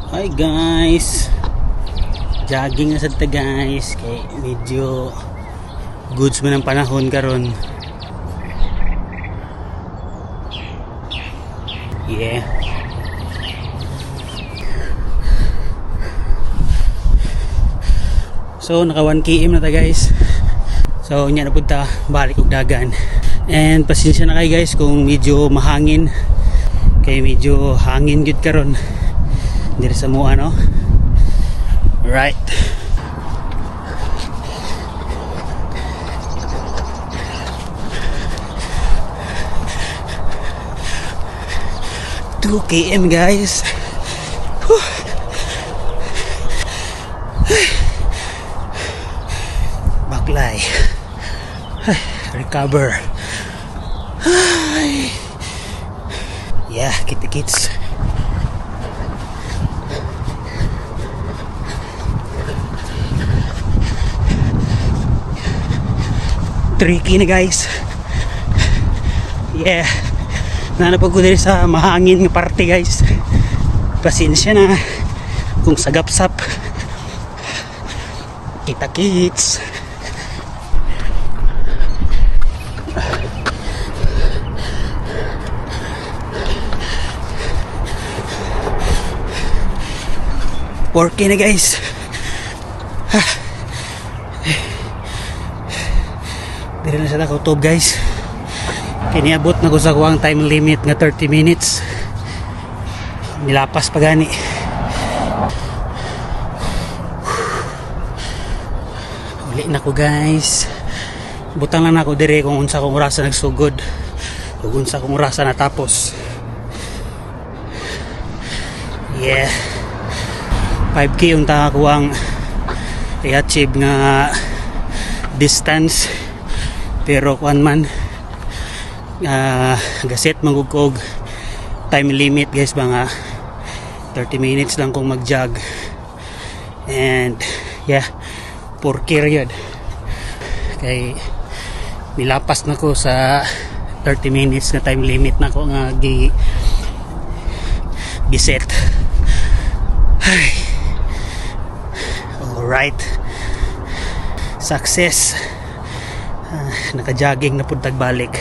Hi guys. Jogging na sad ta, guys, kay medyo goods man ang panahon karon. Yeah. So naka 1 km na ta, guys. So nya na pud ta balik og dagan. And pasensya na kayo, guys, kung medyo mahangin kay medyo hangin gyud karon diri sa mua, no. Right. 2 km, guys. Whew. Baklay. Ay, recover. Ay. Yeah, kita kits. 3K na, guys. Yeah. Nanapag ko diri sa mahangin nga parte, guys. Pasensya na kung sagapsap. Kita kits. 4K na, guys. Diri na sa kutob, guys. Kiniabot na ko sa kuwang time limit nga 30 minutes. Nilapas pa gani. Uli na ko, guys. Butang lang nako dire kung unsa kong orasa nagsugod ug unsa kong orasa natapos. Yeah. 5K yung ta kuwang i-achieve nga distance, pero kuan man, gaset man gud og time limit, guys, ba nga 30 minutes lang kung mag-jog. And yeah, 4K yun kay nilapas na ko sa 30 minutes na time limit na ko nga gi giset. Ay. Alright, success. Ah, naka-jogging na pud balik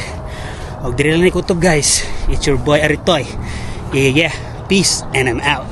og diri lang ni kutob, guys. It's your boy Aritoy. Yeah. Peace and I'm out.